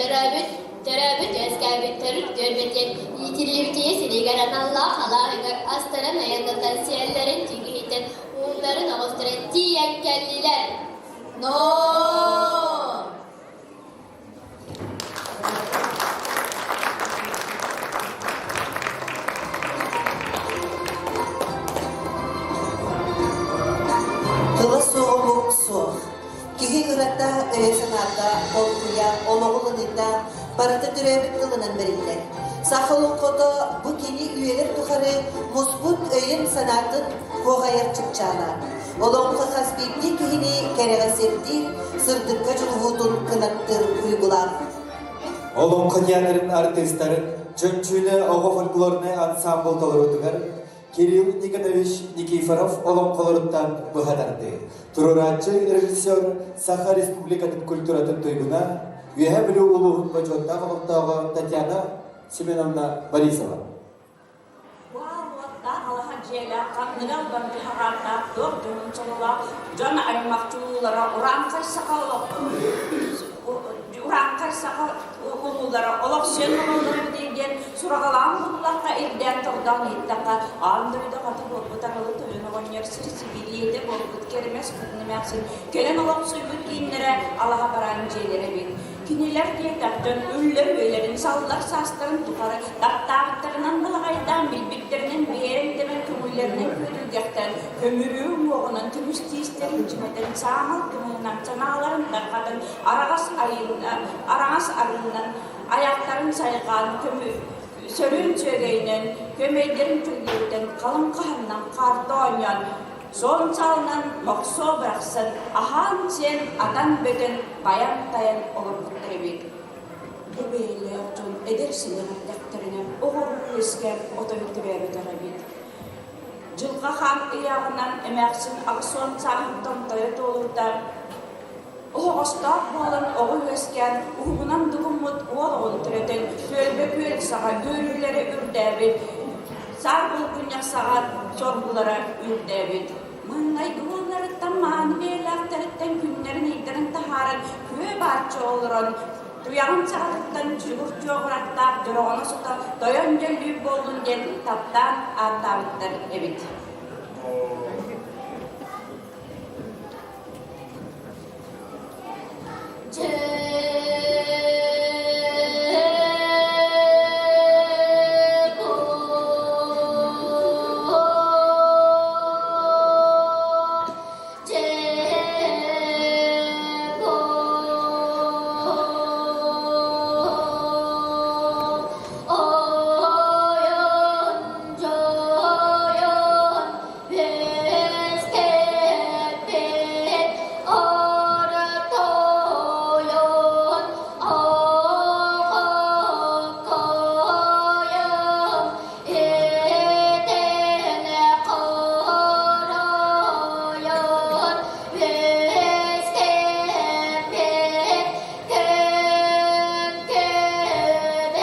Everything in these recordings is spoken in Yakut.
Төрөөбүт, төрөөбүт үөскээбит төрүт түөлбэтин иитиллибит ийэ сиригэр аналлаах алааһыгар астарын айаннатан сиэллэрин түгүһүтэн ууннарын оҕустаран тиийэн кэллилэр. Ноо! Тыла суох омук суох. Киһи ырата, өйө-санаата, толкуйа, олоҕу ылыныыта барыта төрөөбүт тылынан бэриллэр. Саха олоҥхото бу кини үйэлэр тухары муспут өйүн-санаатын куоҕайар чыпчаала. Олоҥхо хас биирдии киһини кэрэҕэ сирдиир, сырдыкка дьулуһуутун кынаттыыр уйгулаах. Олоҥхо театрын артыыстарын Чөмчүүнэ оҕо фольклорнай ансаамбыл толоруутугар Кирилл Никонович Никифоров олоҥхолоруттан быһа тардыы. Туруорааччы режиссер Саха Республикатын культуратын туйгуна, Үөһээ Бүлүү улууһун бочуоттаах олохтооҕо Татьяна Семеновна Борисова. Уоттаах алаһа дьиэлээх, ханныгар баргы харааттаах, туох дьоһун сололоох дьон аймах чулуулара урааҥхай саха урааҥхай саха улуулара олох сиэн оҥоллоро диэн сураҕалаан буллахха, ирдээн тордоон иһиттэххэ, аан дойду хата буолбут аҕылы тойон оҕонньор сир сибириэтэ буолбут кэрэмэс хотун эмээхсин кэлэн олохсуйбут кииннэрэ алаһа бараан дьиэлэрэ эбит. Кинилэр диэтэх дьон үллэр үйэлэрин саллар саастарын тухары таптаабыттарынан балаҕайдаан билбиттэринэн биэрэн тэмэн көҥүллэринэн күөдүлгэхтэн көмүрүү уҥуоҕунан көмүс тиистэрин чүмэтэн саамал кымыһынан санааларын тарҕатан араҕас араҥас арыынан айахтарын сайҕаан көмү сөрүүн сүөгэйинэн көмөйдөрүн күллүрүтэн халыҥ хаһаннан хаарта оонньоон Суон саалынан мохсуо бырахсан, аһаан-сиэн, атан-бөтөн, байан-тайан олорбуттар эбит. Бу бэйэлээх дьон эдэр синэх эрдэхтэринэ оҕолуу үөскээн отой төрөөбөтөх эбит. Дьылҕа хаан ыйааҕынан эмээхсин 80 сааһын томтойо туолуута оһоҕостоох буолан оҕо үөскээн, уһугунан дугуммут уол оҕону төрөтөн, түөлбэ күөл саҕа үөрүүлэрэ үрдээбит, саар булгунньах саҕа соргулара үрдээбит. Маҥнайгы уолларыттан мааны бэйэлээхтэриттэн күннэрин-ыйдарын таһааран күө бааччы олорон, туйаҕын саҕатыттан чугур чуоҕураттаах дьороҕоно сута тойон дьөллүүр буоллун диэн таптаан ааттаабыттар эбит. Үөскэппит оротойон оҕоккойон этэнэ хоройон үөскэппит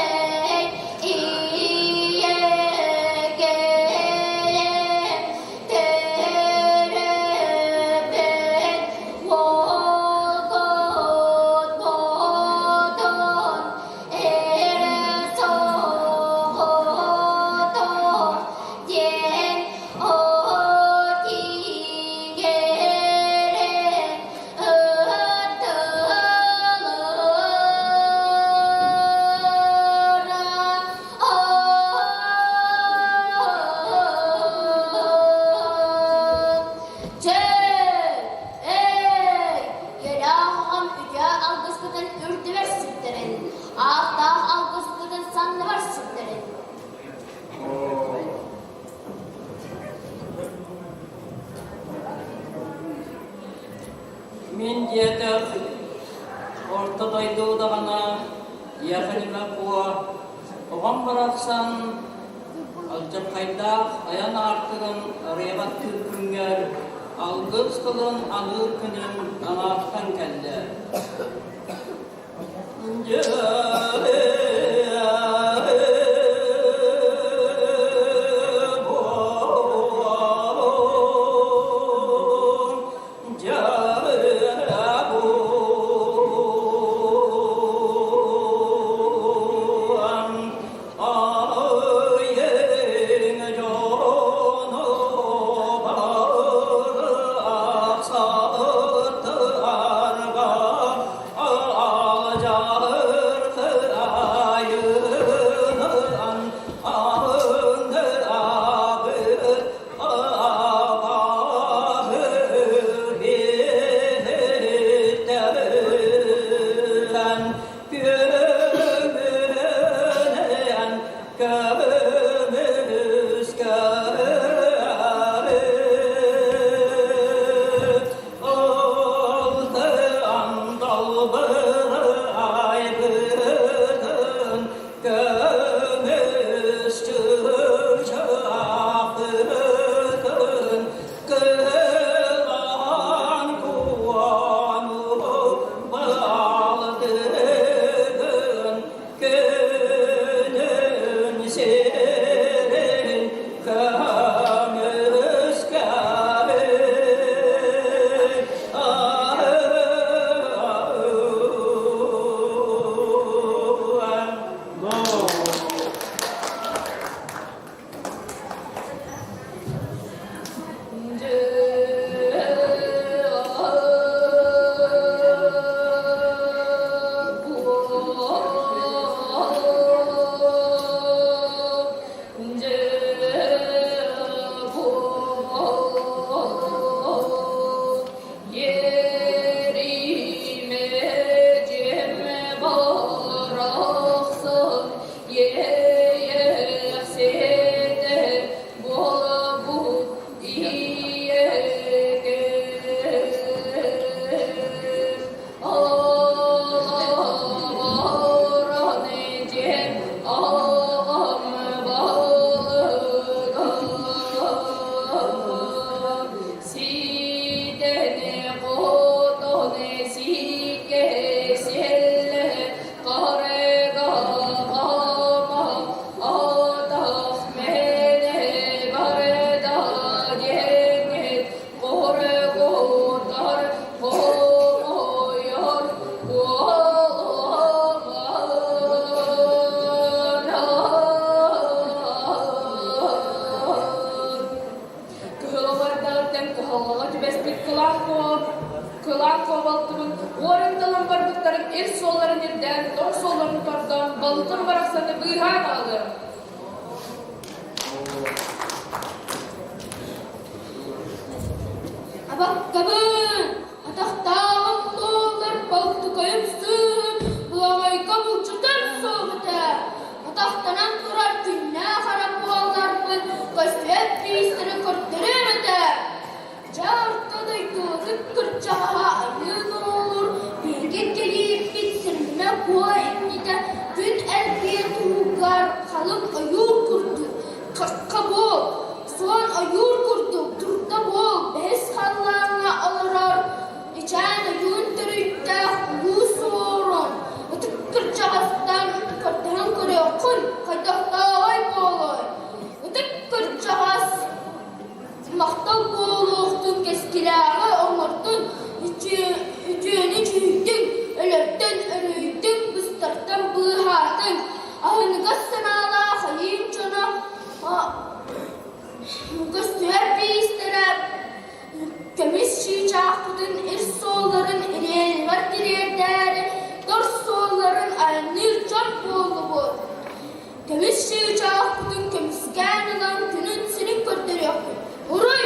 күн-күбэй ийэкэйэм Төрөппүт уолгут ботун эрэ соҕотох диэн отигэрин ыттылара. Чэ, эй, Елаах аҕам үтүө алгыскытын үрдүбэр сүктэрин, ааттаах алгыскытын санныбар сүктэрин. Мин диэтэх орто дойду удаҕана Яханима Куо оҕом барахсан алдьархайдаах айан аартыгын арыйабаттыыр күҥҥэр алгыс тылын аныыр күнүм анаахтан кэллэ. Өҥүнэн көмүс көрү Ылтыан долбурайбытын көмүс чыычаахпытын кылаан куону балтыгын күнүн сирин Кыһыл кыһалҕаҕа түбэспит кылаан кылаан куобалтыбын уоран талан барбыттарын ир суолларын ирдээн, тоҥ суолларын тордоон, балтым барахсаны быыһаан аҕалыам. Абаккабын! Атахтааҕым буоллар балтыкайым сыыһын былаҕайга булчутар суох этэ. Атахтанан турар күннээх эрэ буолларбын көстүбэт биистэри көрдөрүөм этэ. Дьэ орто дойду ытык кырдьаҕаһа айыы нуолур биһиги кэлииппит сирмэ куо иннитэ күн эргийэ туһугар халыҥ ойуур курдук хахха буол, суон ойуур курдук турда буол бэһис халлааҥҥа олорор ичээн ойуун төрүттээх улуу суорун ытык кырдьаҕастан көрдөһөн көрүөххүн хайдахтааҕай буолуой ытык кырдьаҕас махтал буолуохтун кэскилээҕи оҥордун үтүөнү дьүһүйдүҥ өлөртөн өрүһүйдүҥ быстартан быыһаатыҥ аһыныгас санаалаах айыым дьоно көстүһэр биистэрэ көмүс чыычаахпытын ир суолларын ириэнигэр тириэрдээри тор суолларын айанныыр дьон буоллубут Көмүс чыычаахпытын көмүскээн ылан күнүн сирин көрдөрүөхпүт. Уруй!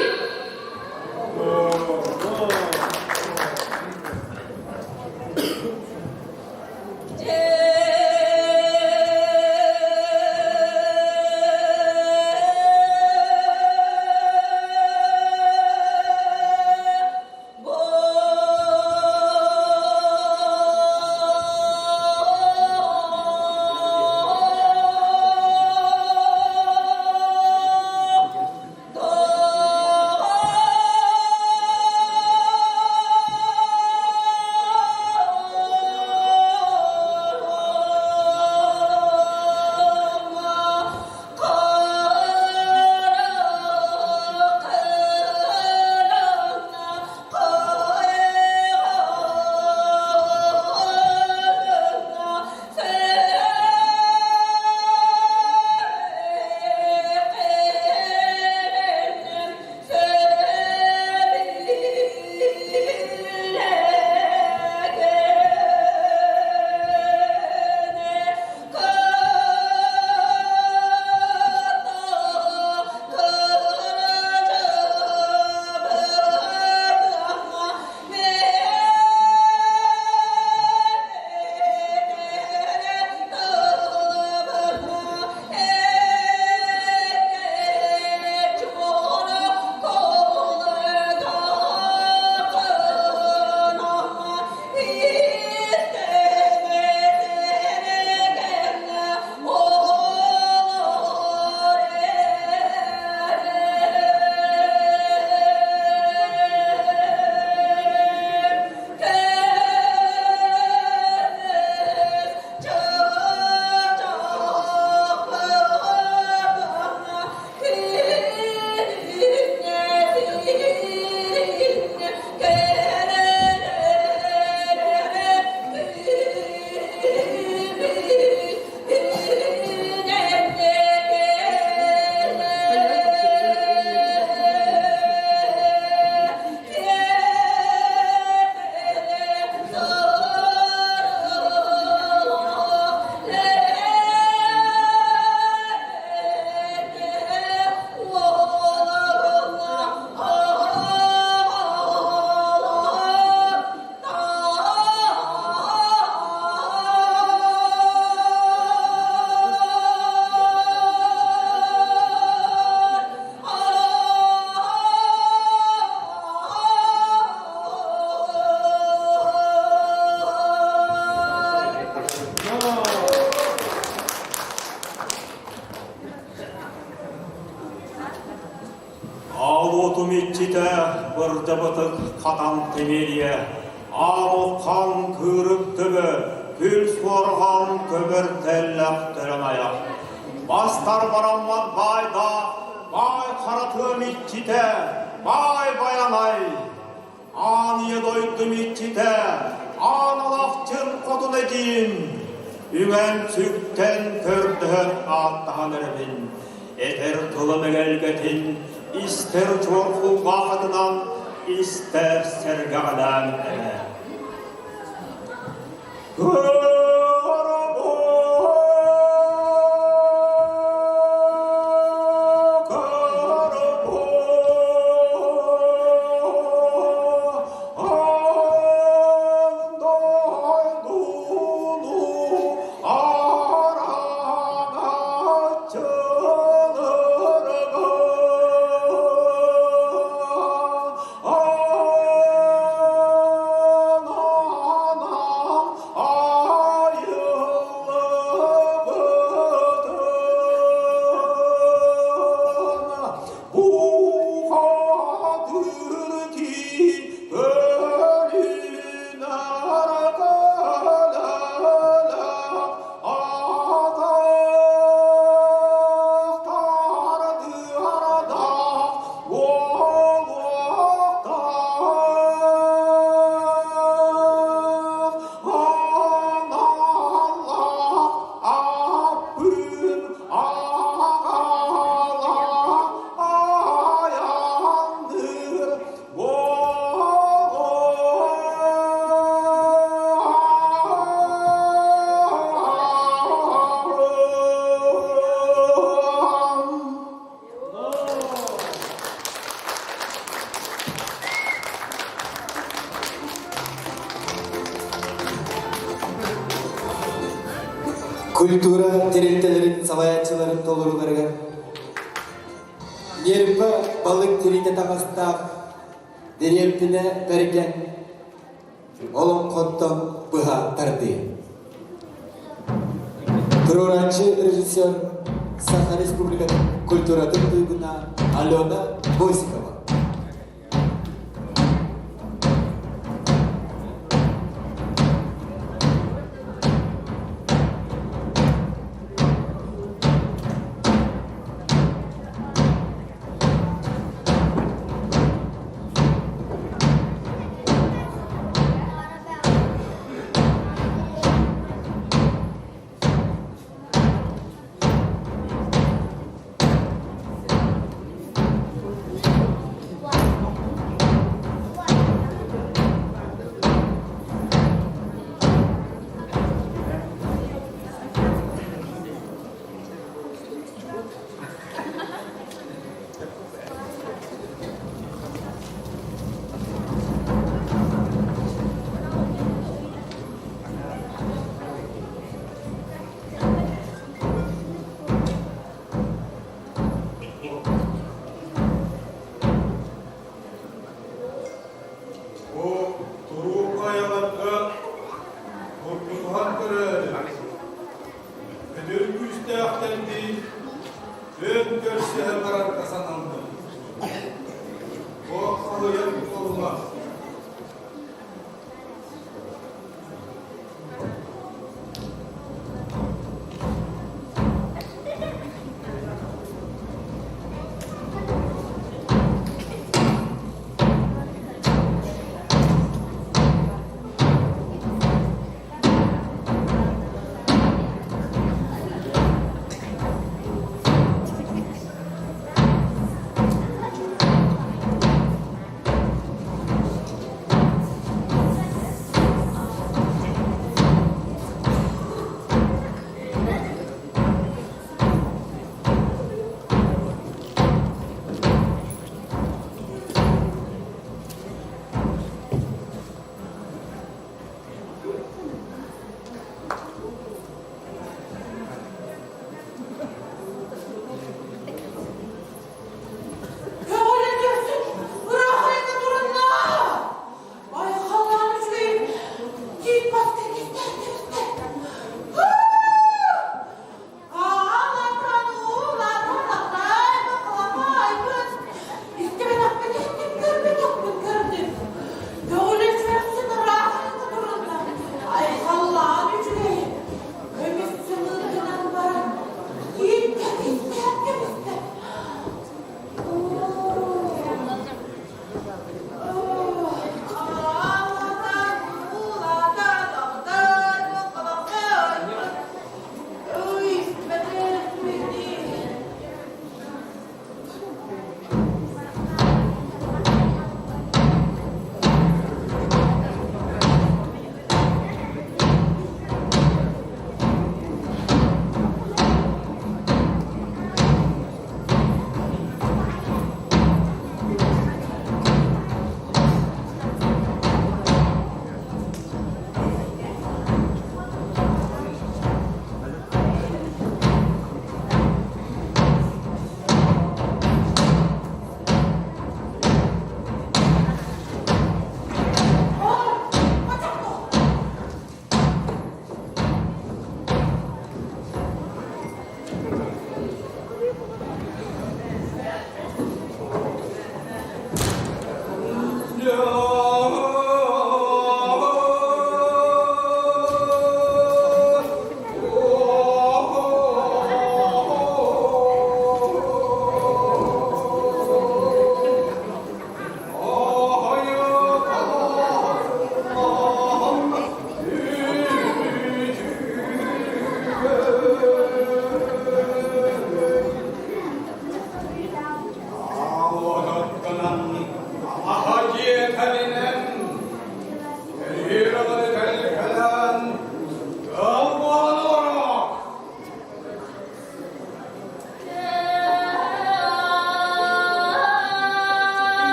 иччитэ бырдьабытык хатан тимириэ, аамуххан кыырык төбө, күл суорҕан көбөр тэллэх төрөн айах. Бастар бараммат баайдаах, баай хара тыам иччитэ, баай байанай! Аан ийэ дойдум иччитэ, аан алахчын хотун эдьиийим, үҥэн-сүктэн көрдөһөн ааттаһан эрэбин. Этэр тылым эгэлгэтин, истэр чуор кулгаахатынан, истэр сэргэҕэлээн эрэ. Культура тэрилтэлэрин салайааччыларын толорууларыгар ньиэрбэ балык тириитэ таҥастаах Дэриэбинэ Бэргэн олоҥхоттон быһа тардыы. Туруорааччы режиссер Саха Республикатын культуратын туйгуна Алена Босикова. Бу туруук хайаларга бурдуһан көрөөрү Өтөр күүстээхтэрдиин өн көрсүһэ барарга сананным. Туох соһуйар буолума.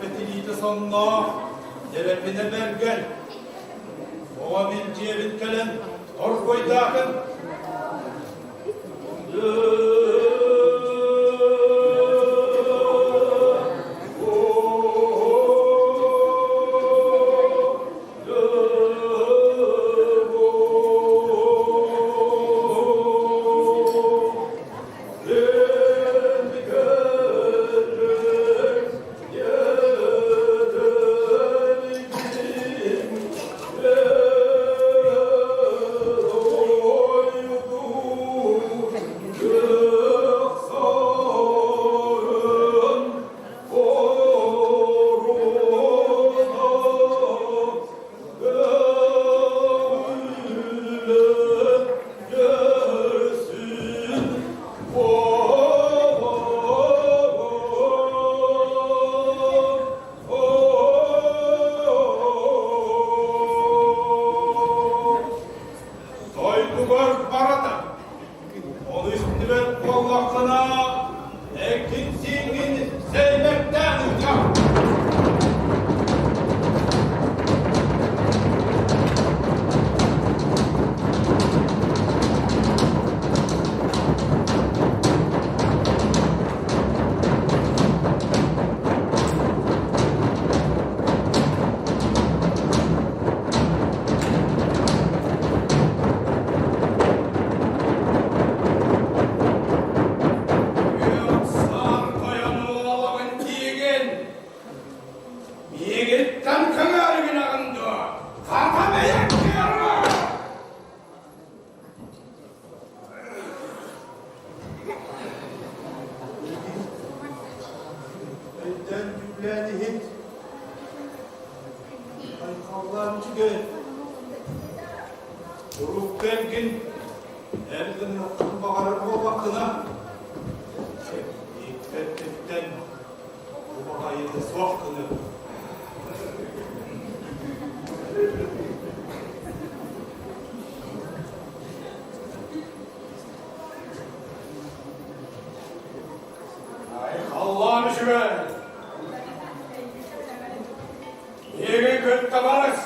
Тэрэппэ тириитэ сонноох, Тэрэпинэ бэргэн. Оҕо мин дьиэбин кэлэн оргуйдаатын. Дойдугар барата. Ону истибэт буоллаххына, эккин-сииҥҥин сэймэктээн ыытыам. Саар тойон уолабын тиигин! Миигиттэн көмөөрү гынаҕын дуо? Хата бэйэҥ кыарма! Өйдөөн дьүүллээн иһит. Айхаллаан үчүгэй. Урукку эргин эр гыныаххын баҕарар буоллаххына, ииппэттиттэн убаҕайыта суох гыныа. Айхаллаан үчүгэй! Миигин кытта барыс!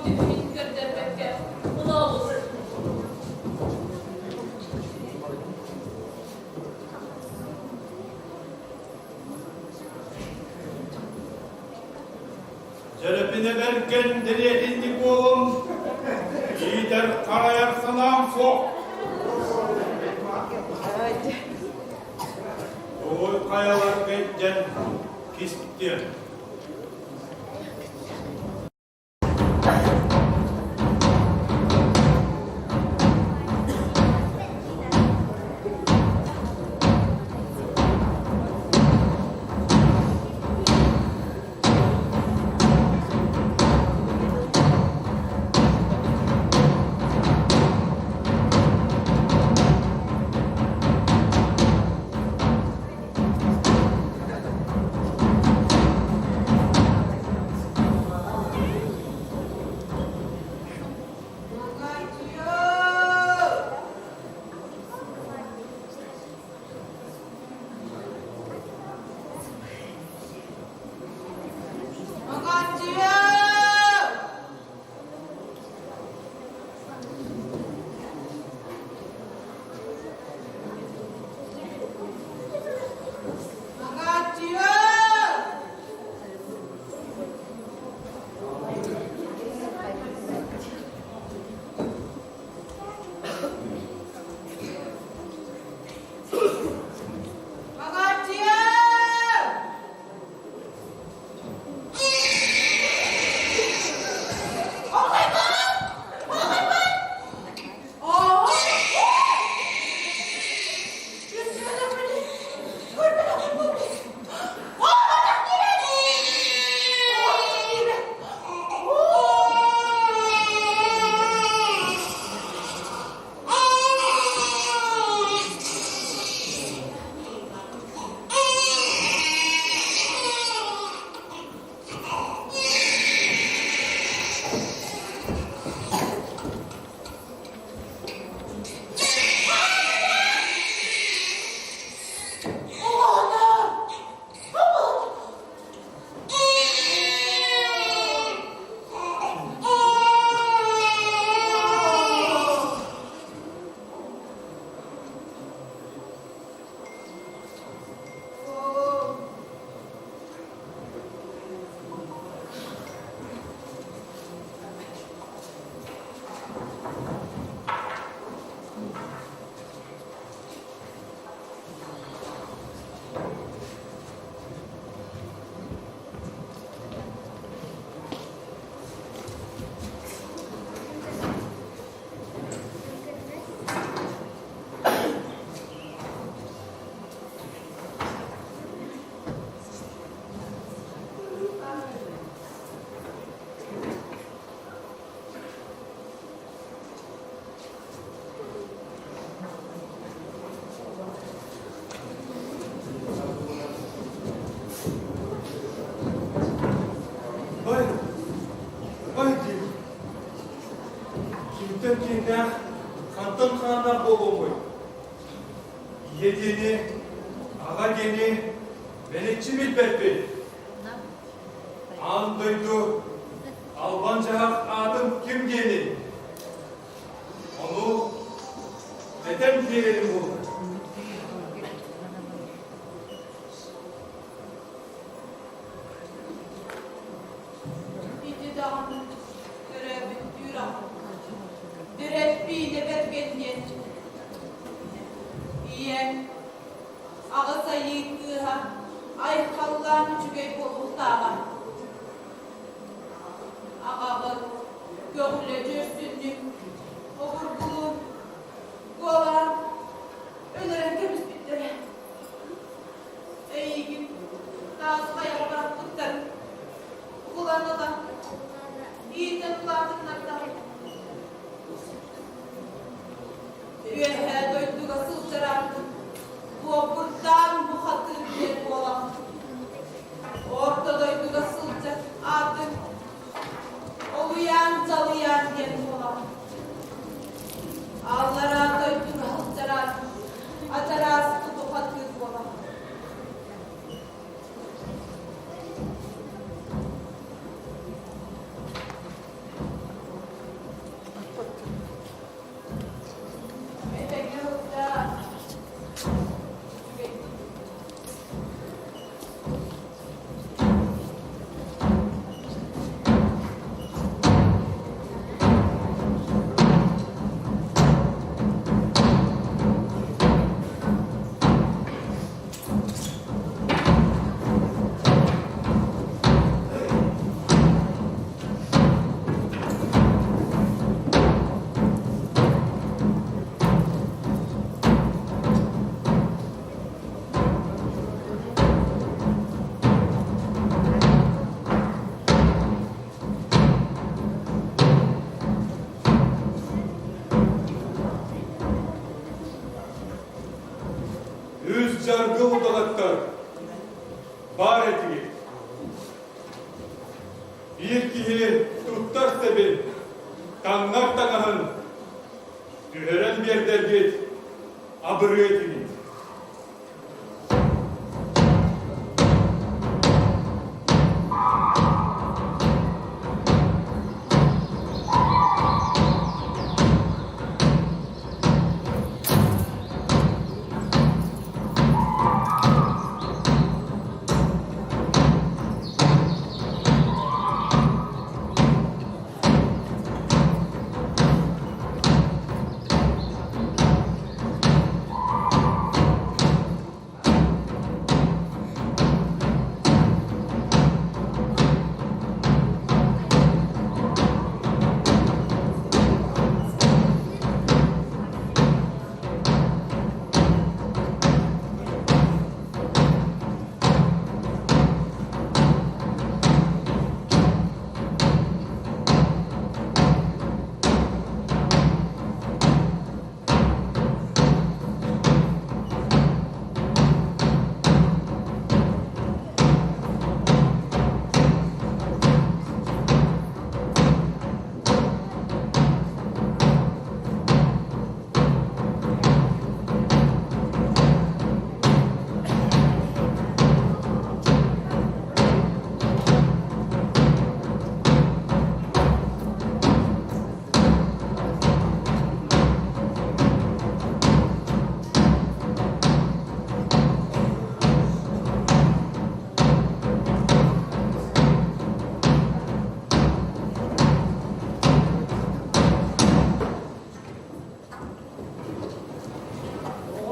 дьүһүнүн көрдөрбөккө ыла оҕус. Дьэрэпинэ бэргэн дэриэтинник буолуҥ, иитэр харайар санаам суох. Тугуй хайаларга илдьэн кистиэм. Ой, ой дии. Кимтэн кииннээх, хантан хааннаах буолуомуй? Ийэ диэни, аҕа диэни мэличчи билбэппин. Аан дойду албан дьаһах аатын ким диэний? Ону этэн биэрэрим буолуо. Ити даҕаны төрөөбүттүүр аҕам. Дэрэппиинэ Бэргэн диэн. Ийэм аҕыс айыы кыыһа айхаллаан үчүгэй буолуохтааҕа. Аҕабыт көҕүлэ дьөрсүннүк обургулуун куолаан өлөрөн кэбиспиттэрэ. Эйигин таас хайаҕа бырахпыттар. Булан ылан, иитэн улаатыннардаҕым. Үөһээ дойдуга сылдьар ааппын Буоппурдаан бухатыыр диэн буолаҕын. Орто дойдуга сылдьар аатыҥ Олуйаан-дьалыйаан диэн буолаҕын. киһи туттар сэбин, таҥнар таҥаһын түһэрэн биэрдэргит абырыа этигит.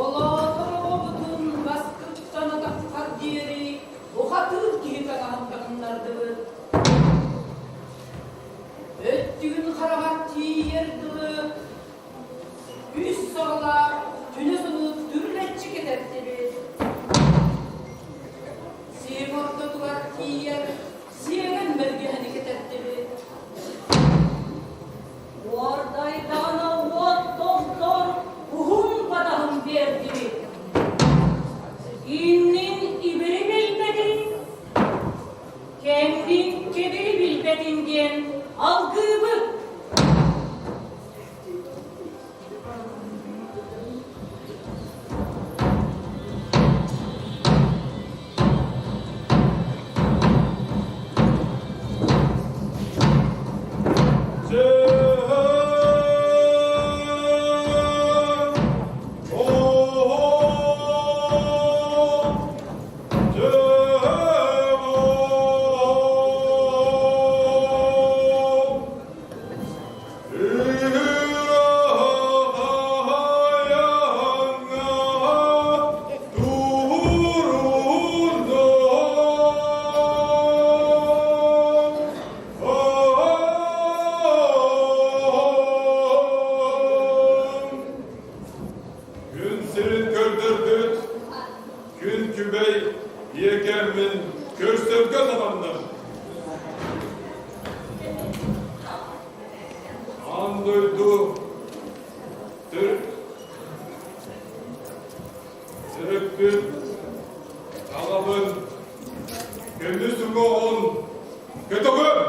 Оҕолоотор оҕобутун баскыттан атаххар диэри бухатыыр киһи таҥаһын таҥыннардыбыт. Өттүгүн хараҕар тиийэр дылы үс саҕалаах түнэ сону түрүлэччи кэтэрдибит. Сиэм ортотугар тиийэр сиэгэн бэргэһэни кэтэрдибит. Уордайдаҕына уот тохтор уһун батаһын биэрдибит. Иннин ибири билбэтин, кэннин кэбири билбэтин диэн алгыыбыт. Күн сирин көрдөрбүт, күн күбэй ийэкэммин көрсөргө сананным. Аан дойду төрөппүт аҕабын көмүс уҥуоҕун көтөҕүм!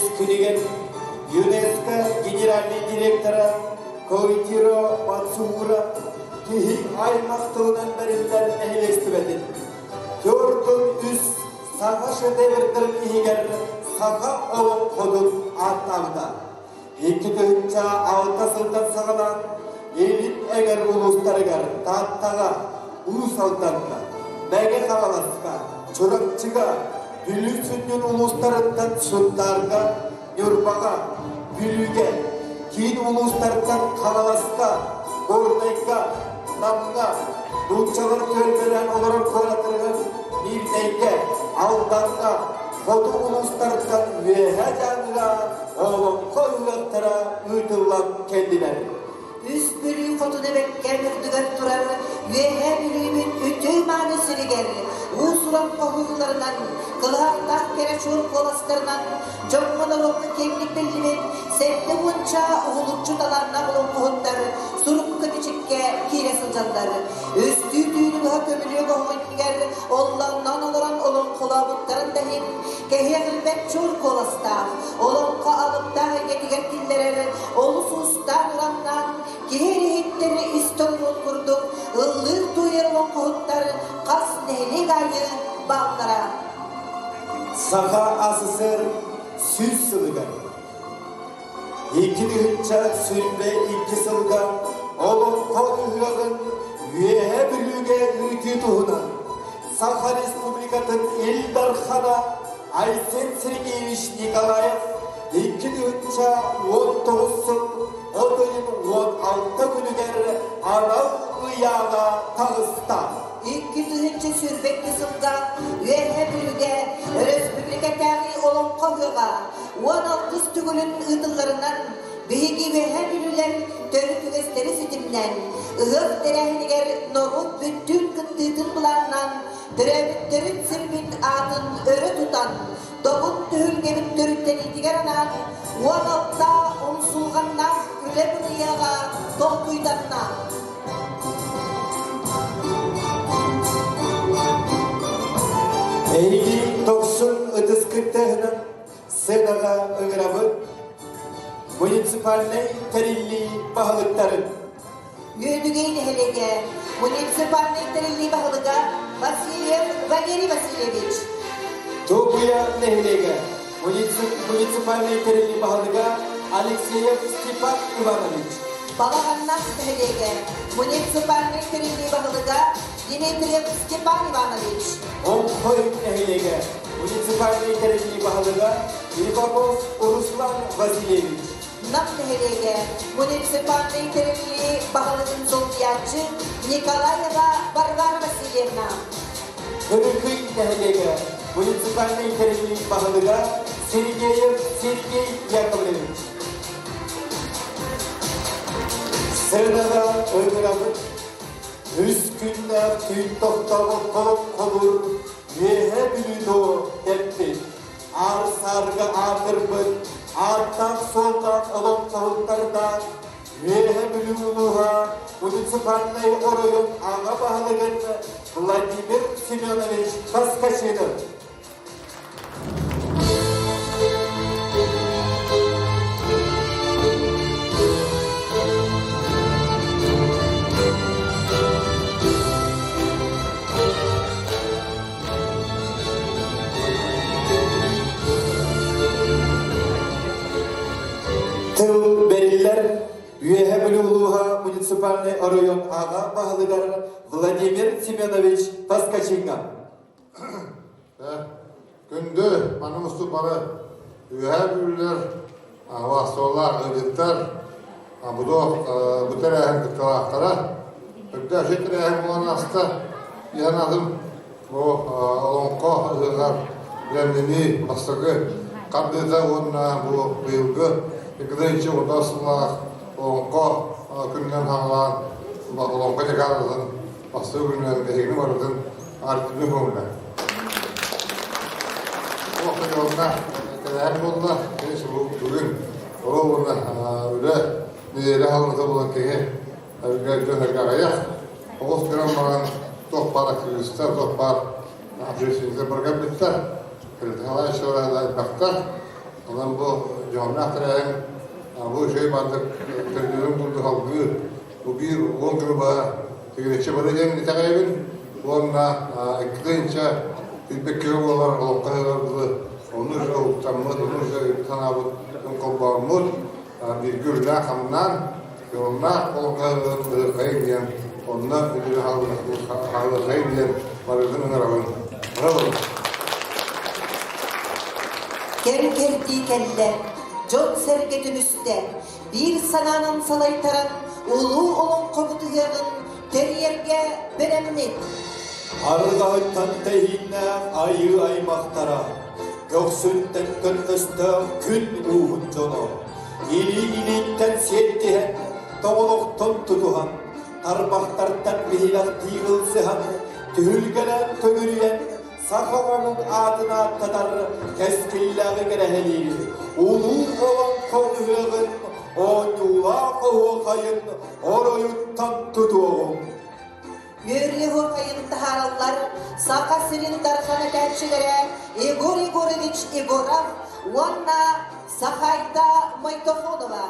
Иккис күнүгэр ЮНЕСКО генеральнай директора Коитиро Мацуура киһи аймах тылынан бэриллэр нэһилиэстибэтин 43 саҥа шедеврдэрин иһигэр саха олоҥхотун ааттаабыта. 2006 сылтан саҕалаан Илин эҥэр улуустарыгар Тааттаҕа, Уус Алдаҥҥа, Мэҥэ Хаҥаласка, Чурапчыга, Бүлүү сүнньүн улуустарыттан Сунтаарга, Ньурбаҕа, Бүлүүгэ, киин улуустартан Хаҥаласка, Горнайга, Намҥа, нууччалар түөлбэлээн олорор куораттарыгар Миирнэйгэ, Алдаҥҥа, хоту улуустартан Үөһээ Дьааҥыга олоҥхо ыһыахтара ыытыллан кэллилэр. Үс Бүлүү хотун эбэккээн үрдүгэр турар Үөһээ Бүлүүбүт үтүө-мааны сиригэр уус-уран хоһуйууларынан, кылаахтаах кэрэ чуор куоластарынан дьоҥҥо-норуокка киэҥник биллибит 70-ча уһулуччу талааннаах олоҥхоһуттар сурукка-бичиккэ киирэ сылдьаллар. Үстүү түүнү быһа көмүлүөк оһоҕун иннигэр оллонноон олорон олоҥхолообуттарын да иһин кэһиэҕирбэт чуор куоластаах, олоҥхо алыптаах эйгэтигэр киллэрэр олус уустаан-ураннаан киһи иһиттэр истэ олоруон курдук ыллыыр-туойар олоҥхоһуттар хас нэһилиэк аайы бааллара. Саха АССР 100 сылыгар 2022 сылга Олоҥхо ыһыаҕын Үөһээ Бүлүүгэ ыытыы туһунан Саха Республикатын Ил Дархана Айсен Сергеевич Николаев 2019 сыл от ыйын 16 күнүгэр анал ыйааҕа таҕыста. 2022 сылга Үөһээ Бүлүүгэ өрөспүүбүлүкэтээҕи Олоҥхо ыһыаҕа 16 төгүлүн ыытылларынан биһиги Үөһээ Бүлүүлэр төрүт үгэстэри ситимнээн, ыһыах тэрээһинигэр норуот бүттүүн кыттыытын былааннаан Төрөөбүттэрин сирбит аатын өрө тутан, добун түһүлгэбит төрүттэниитигэр анаан 16 умсулҕаннаах үлэ бырайыага толкуйданна. Эйигин дохсун ытыс кыттыһынан сценаҕа ыҥырабыт муниципальнай тэриллии баһылыктарын Үөдүгэй нэһилиэгэ муниципальнай тэриллии баһылыга Васильев Валерий Васильевич. Туобуйа нэһилиэгэ муниципальнай тэриллии баһылыга Алексеев Степан Иванович. Балаҕаннаах нэһилиэгэ муниципальнай тэриллии баһылыга Дмитриев Степан Иванович. Оҥхой нэһилиэгэ муниципальнай тэриллии баһылыга Иванов Руслан Васильевич. Нам нэһилиэгэ муниципальнай тэриллии баһылыгын солбуйааччы Николаева Варвара Васильевна. Өрүкүй нэһилиэгэ муниципальнай тэриллии баһылыга Сергеев Сергей Яковлевич. Сценаҕа ыҥырабыт үс күннээх түүн тохтообокко холур Үөһээ Бүлүү тэппит аар-саарга аатырбыт ааттаах-суоллаах олоҥхоһуттардаах Үөһээ Бүлүү улууһа муниципальнай оройуон аҕа баһылыгын Владимир Семенович Поскачинов. Тыл бэриллэр Үөһэ Бүлүү улууһа муниципальнай оройуон аҕа баһылыгар Владимир Семенович Поскачиҥҥа. Күндү манна мустубут бары Үөһээ Бүлүүлэр, вахтовалаах ыалдьыттар, бу бу тэрээһин кытталаахтара. Үрдээх тэрээһин буолан ааста. Иһэн атын Бу Олоҥхо ыһыаҕар бэлэмнэнии бастакы хардыыта уонна бу быйылгы икки уонна сыллаах Олоҥхо күнүнэн хаалаан Олоҥхо декадатын бастакы күнүнэн эһигини барытын артыгы көҥүлэ. Олохтоохторуна тэрээһин буолла, кини бүгүн ол уонна үлэ нэдиэлэ хаалыыта буолан киһи дьон аҕыйах оҕус гынан баран туох баар активистар, туох баар общественниктар барга бүттэр, Николаевич элбэхтэр. Онон бу дьоһуннаах тэрээһин бу үчүгэй баардык төрдүнэн курдук алгыы бу биир уон күнү быһа тигинэччи бары диэн итэҕэйэбин уонна икки тыһыынча билбэккэ буолар олоххо дылы ону уже уктаммыт, ону уже өйбүт-санаабыт холбооммут бииргэ үлэлээн-хамнаан дьоһуннаах олоххо ыһырхайын диэн онно үлүрү хаалыахайын диэн барытын ыҥырабын. Браво! Кэм-кэрдии кэллэ, дьон-сэргэ түмүстэ, биир санаанан салайтаран улуу олоҥхобут ыһыаҕын тэрийэргэ бэлэммит. Ардаһыттан тэһииннээх айыы аймахтара, көхсүнтэн көнтөстөөх күн ууһун дьоно, илии-илииттэн сиэттиһэн, тоҕолохтон тутуһан, тарбахтартан биһилэхтии ылсыһан, түһүлгэлээн төгүрүйэн, саха омук аатын ааттатар кэскиллээҕи кэрэһэлиир улуу олоҥхо ыһыаҕын оонньуулаах оһуохайын оройуттан тутуоҕуҥ. Үөрүү оһуохайын таһаараллар Саха сирин дархан этээччилэрэ Егор Егорович Егоров уонна Сахайда Мойтохонова.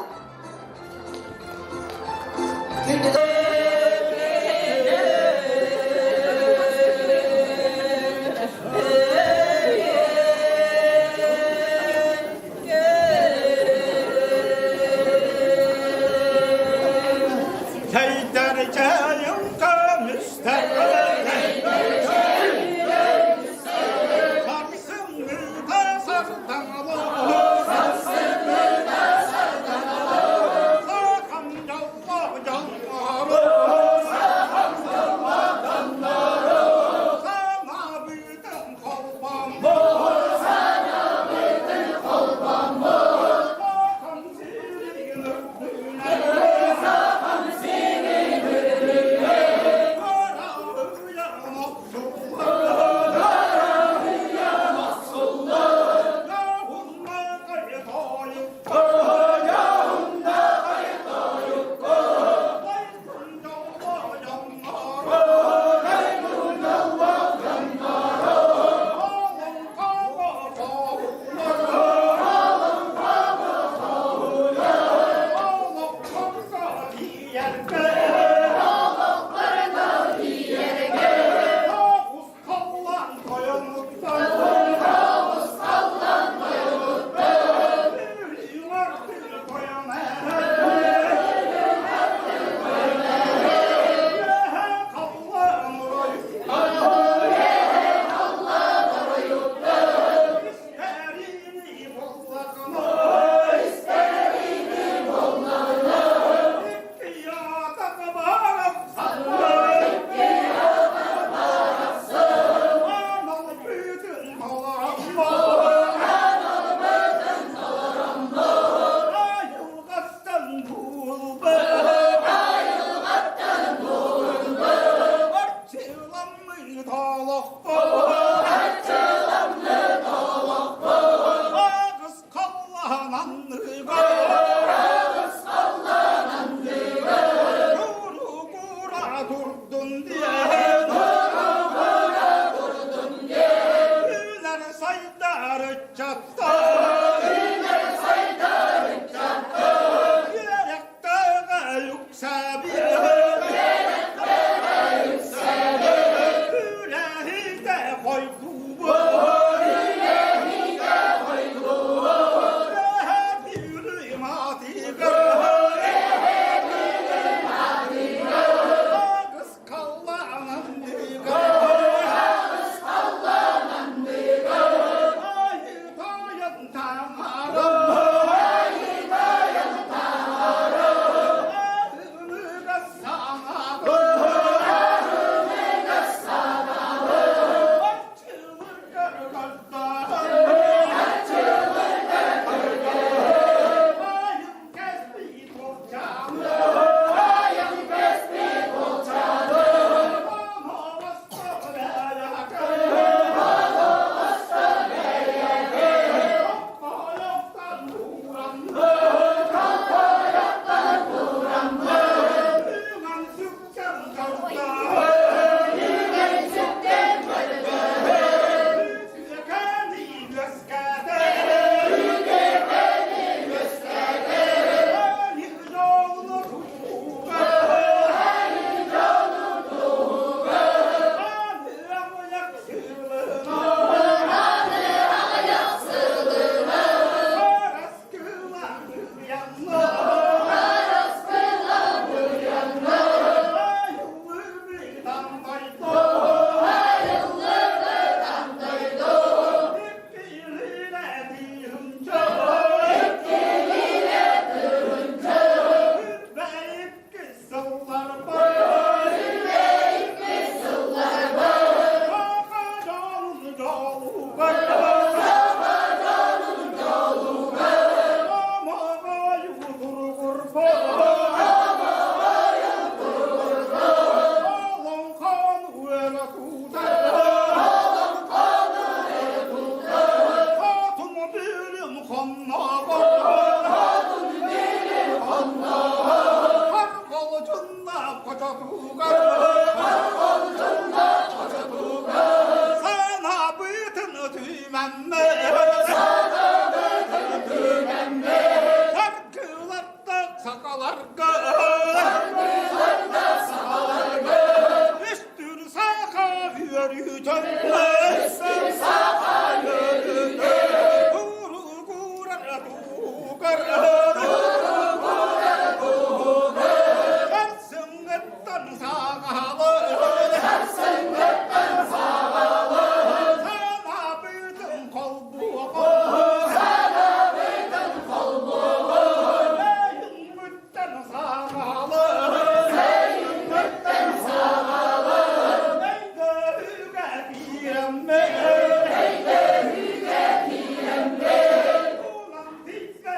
Хочотугар Санаабытын түмэммэ Саргыларда сахаларга Үстүр саха үөрүүтэн Үстүр саха үөрүүтэн Туругурар тугар Туругурар тугар Сарсыҥҥыттан саҕалы Сарсыҥҥыттан саҕалы Санаабытын холбуоҕу Санаабытын холбуоҕу Өйүммүттэн саҕалы Өйүммүттэн саҕалы Өйдөһүүгэ киирэммит Өйдөһүүгэ киирэммит Улам тиккэ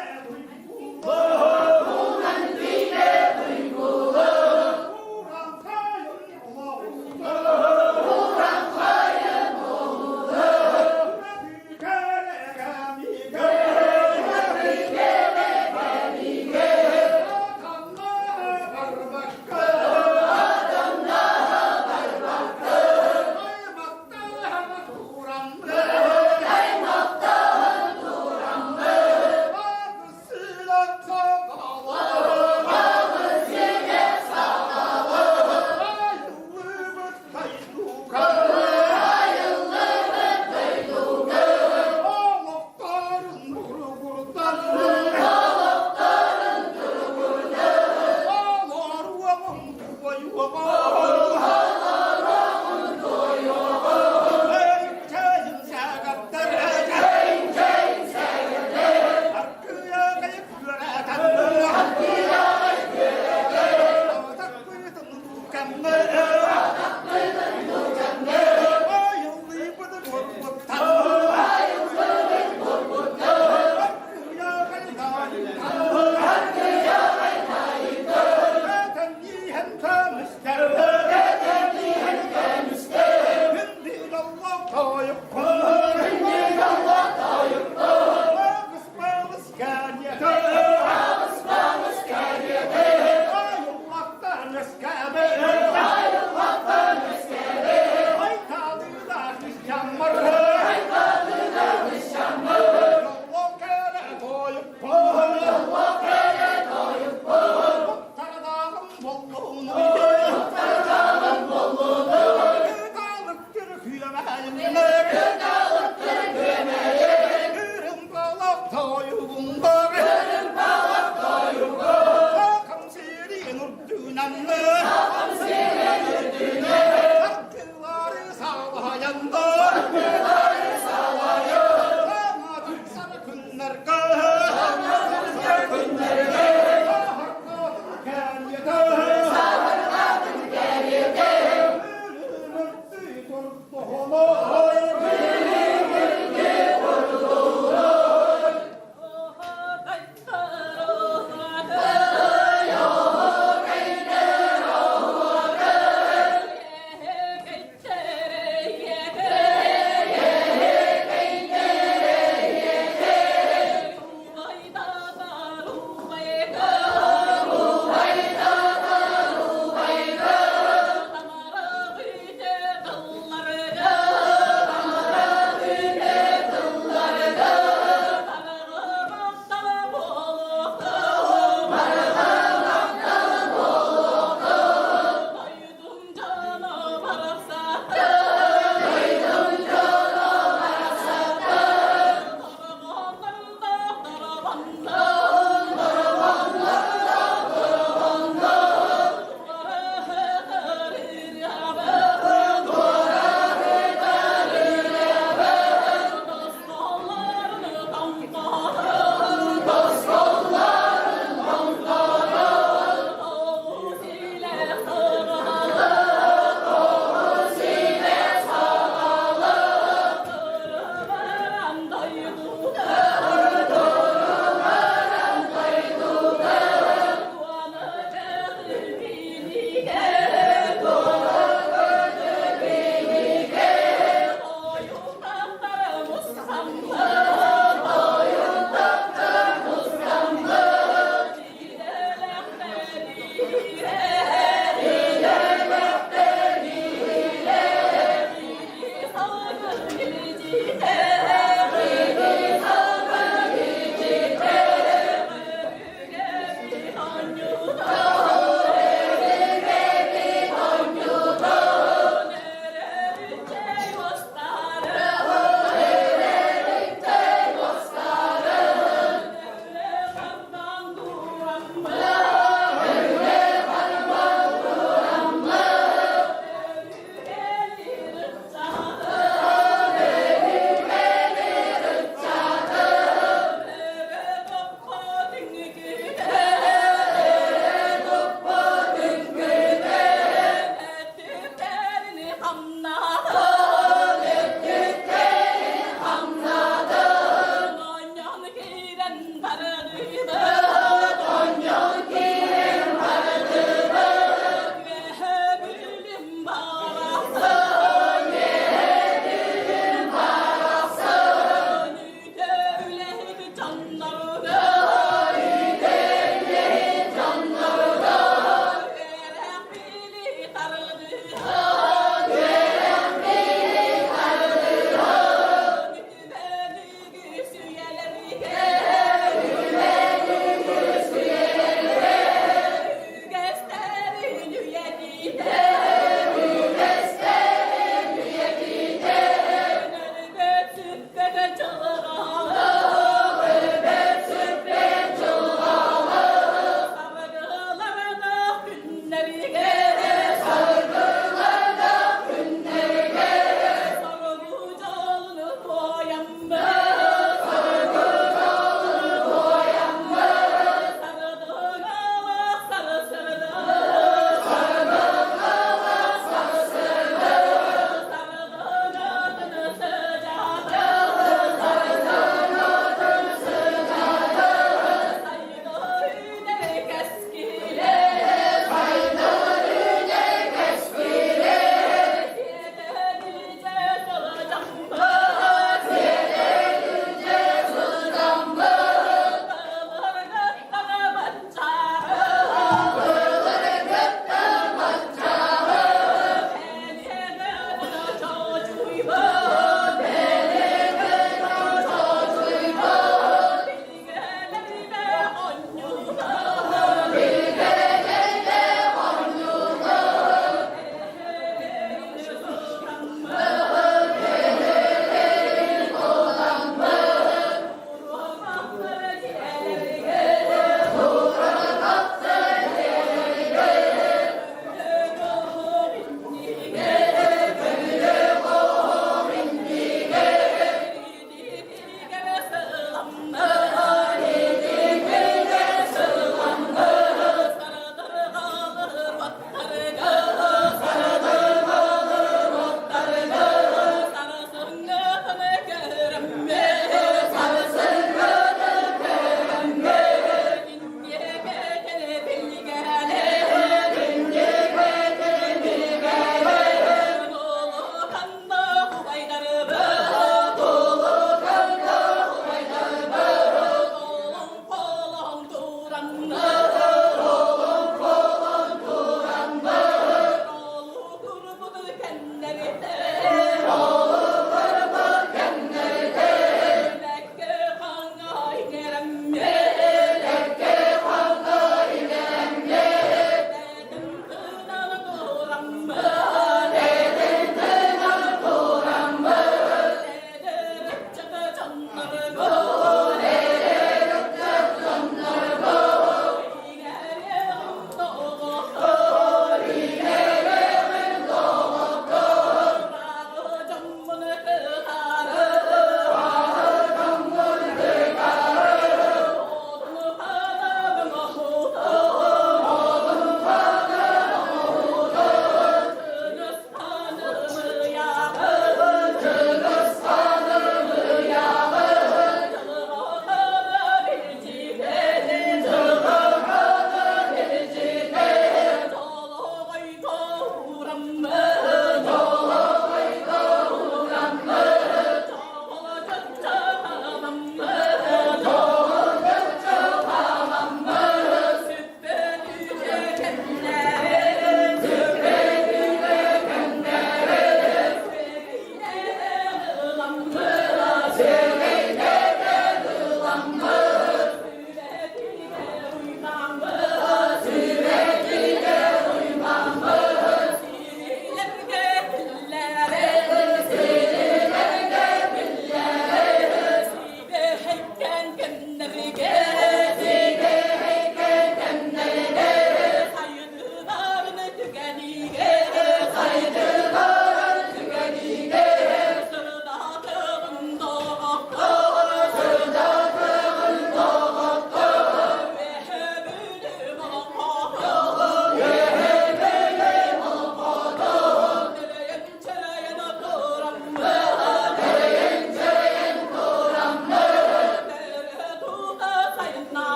Ыллыыбын.